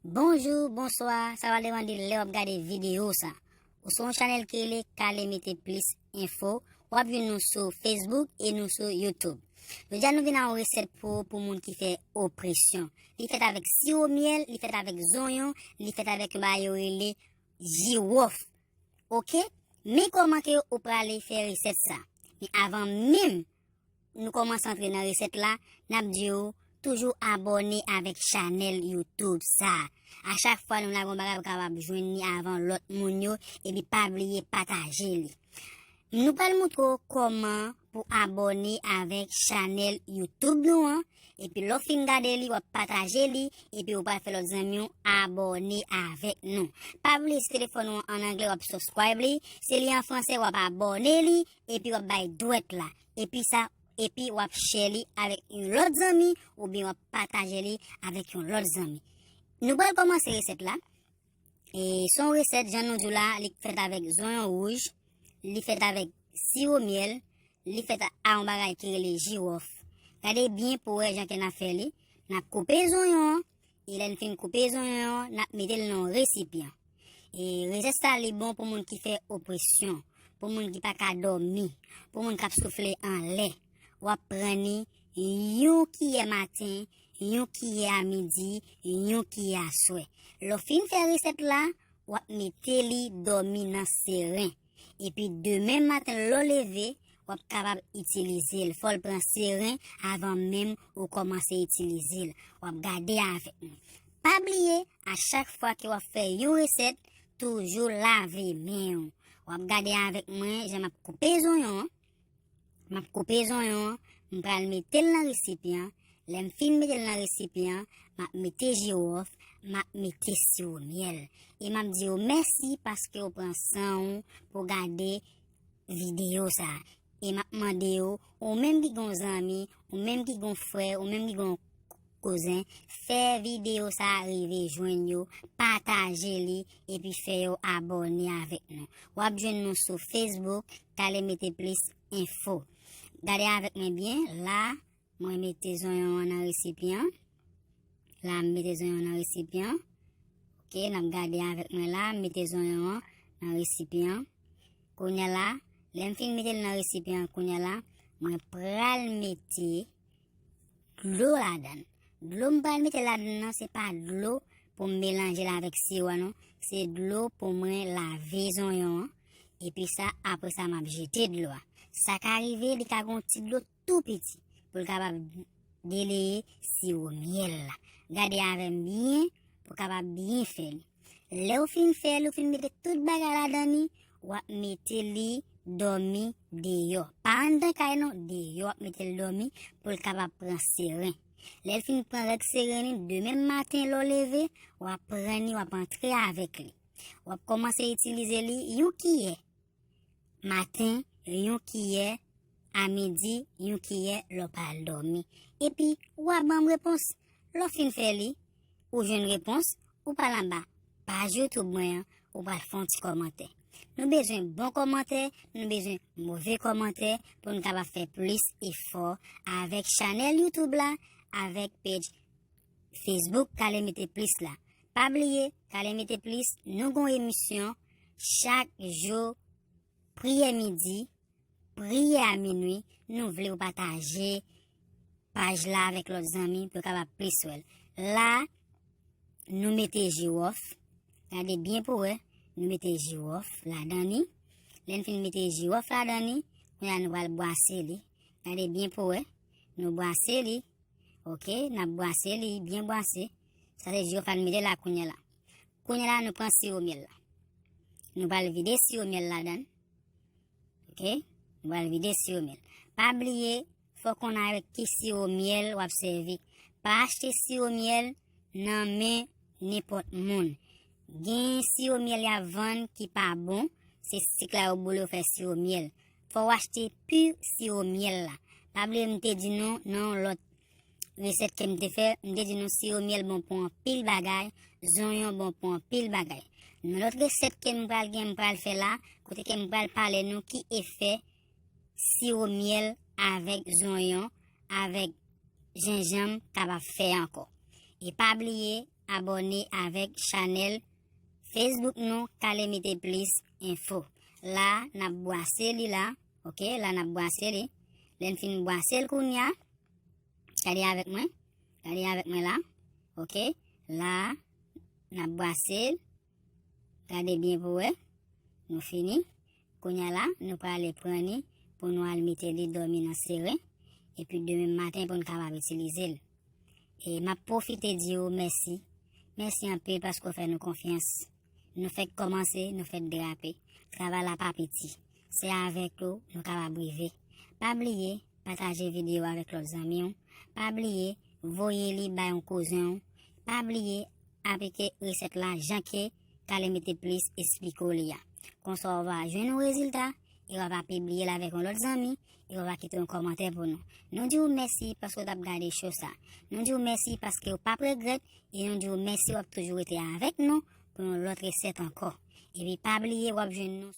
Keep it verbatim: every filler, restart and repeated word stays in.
Bonjou, bonswa, sa va depann de lè w ap gade videyo sa. Ou sou yon chanèl ki rele Kale Mete Plis Enfo, w ap jwenn nou sou Facebook e nou sou YouTube. Jodi a nou vin ak yon resèt pou, pou moun ki fè opresyon. Li fèt avèk siwo myèl, li fèt avèk zonyon, li fèt avèk yon bagay yo rele jiwòf. Oke? Men kòman ke ou prale fè resèt sa. Men avan menm nou kòmanse antre nan resèt la, n ap di w toujou abòne avèk chanèl YouTube sa. A chak fwa nou lage yon bagay, ou kapab jwenn li avan lòt moun yo, epi pa bliye pataje li. Nou pral montre w kòman pou abòne avèk chanèl YouTube nou an, epi lè w fin gade li, w ap pataje li, epi ou pral fè lòt zanmi w abòne avèk nou. Pa bliye si telefòn ou an anglè, w ap subscribe li, si li an fransè, w ap abòne li, epi w ap bay dwèt la. Epi sa, epi w ap share li avèk yon lòt zanmi, oubyen w ap pataje li avèk yon lòt zanmi. Nou pral kòmanse resèt la. E se yon resèt, jan nou di w la, li fèt avèk zonyon wouj, li fèt avèk siwo myèl, li fèt a, a yon bagay ki rele jiwòf. Gade byen pou w wè jan ke n ap fè li. N ap koupe zonyon an, e lè n fin koupe zonyon an, n ap mete l nan yon resipyan. E resèt sa li bon pou moun ki fè opresyon, pou moun ki pa ka dòmi, pou moun k ap soufle anlè. W ap pran ni yon kiyè maten, yon kiyè a midi, yon kiyè aswè. Lè w fin fè resèt la, w ap mete li dòmi nan seren. Epi demen maten lè w leve, w ap kapab itilize l. Fò l pran seren avan menm ou kòmanse itilize l. W ap gade avèk nou. Pa bliye, a chak fwa ke w ap fè yon resèt, toujou lave men w. W ap gade avèk mwen jan m ap koupe zonyon an. M ap koupe zonyon an, m pral mete l nan resipyan. Lè m fin mete l nan resipyan, m ap mete jiwòf, m ap mete siwo myèl. E m ap di w mèsi paske w pran san w pou w gade videyo sa. E m ap mande w, ou menm ki gen yon zanmi, ou menm ki gen yon frè, ou menm ki gen yon kouzen, fè videyo sa a rive jwenn yo, pataje li, epi fè yo abòne avèk nou. W ap jwenn nou sou Facebook, Kale Mete Plis Enfo. Gade avèk mwen byen, la, mwen mete zonyon an nan resipyan. La, m mete zonyon an nan resipyan. Oke, n ap gade avèk mwen la, m mete zonyon an nan resipyan. Kounye a la, lè m fin mete l nan resipyan an, kounye a la, mwen pral mete dlo ladan l. Dlo m pral mete ladan l nan, se pa dlo pou m melanje l avèk siwo a non. Se dlo pou mwen lave zonyon an. Epi sa, apre sa, m ap jete dlo a. Sa ka rive, li ka gen yon ti dlo tou piti pou l kapab deleye siwo myèl la. Gade avè m byen pou w kapab byen fè li. Lè w fin fè li, w fin mete tout bagay ladan li, w ap mete li dòmi deyò. Pa anndan kay non, deyò w ap mete l dòmi pou l kapab pran seren. Lè l fin pran règ seren li, demen maten lè w leve, w ap pran li, w ap antre avèk li. W ap kòmanse itilize li yon kiyè maten, yon kiyè a midi, yon kiyè lè w pral dòmi. Epi, w a ban m repons. Lè w fin fè li, ou jwenn repons, ou pral anba paj YouTube mwen an, ou pral fè yon ti kòmantè. Nou bezwen bon kòmantè, nou bezwen move kòmantè pou nou kapab fè plis efò avèk chanèl YouTube la, avèk page Facebook Kale Mete Plis la. Pa bliye, Kale Mete Plis, nou gon emisyon chak jou priyè midi, priyè a minwi, nou vle w pataje paj la avèk lòt zanmi pou yo kapab plis wè l. La, nou mete jiwòf. Gade byen pou wè, nou mete jiwòf ladan li. Lè n fin mete jiwòf ladan li, kounye a nou pral bwase li. Gade byen pou wè, nou bwase li. Oke, n ap bwase li, byen bwase. Sa se jiwòf la n mete la kounye a la. Kounye a la, nou pran siwo myèl la. Nou pral vide siwo myèl ladan l. Oke? Nou pral vide siwo myèl. Pa bliye, fò w konn avèk ki siwo myèl w ap sèvi. Pa achte siwo myèl nan men nenpòt moun. Gen siwo myèl y ap vann ki pa bon, se sik la yo boule yo fè siwo myèl. Fò w achte pi siwo myèl la. Pa bliye m te di nou nan yon lòt resèt ke m te fè, m te di nou siwo myèl bon pou anpil bagay, zonyon bon pou anpil bagay. Nan lòt resèt ke m pral gen, m pral fè la, kote ke m pral pale nou ki efè siwo myèl avèk zonyon, avèk jenjanm kapab fè ankò. E pa bliye, abòne avèk chanèl Facebook nou, Kalemite Plis Enfo. La n ap bwase li la. Oke, la n ap bwase li. Lè n fin bwase l kounye a, gade avèk mwen. Gade avèk mwen la. Oke, la n ap bwase l. Gade byen pou wè. Nou fini. Kounye a la, nou prale pran li pou nou al mete li dòmi nan seren. Epi demen maten pou n kapab itilize l. E m ap pwofite di w mèsi. Mèsi anpil paske w fè nou konfyans. Nou fèk kòmanse, nou fèk drape. Travay la pa piti. Se avèk ou nou kapab rive. Pa bliye pataje videyo avèk lòt zanmi w. Pa bliye voye li bay yon kouzen w. Pa bliye aplike resèt la jan ke Kalemite Plis esplike w li a. Konsa w va jwenn yon rezilta e w va pibliye l avèk yon lòt zanmi e w va kite yon kòmantè pou nou. Nou di w mèsi paske w t ap gade cho sa. Nou di w mèsi paske w p ap regrèt e nou di w mèsi w ap toujou rete avèk nou pou yon lòt resèt ankò. Epi pa bliye w ap jwenn nou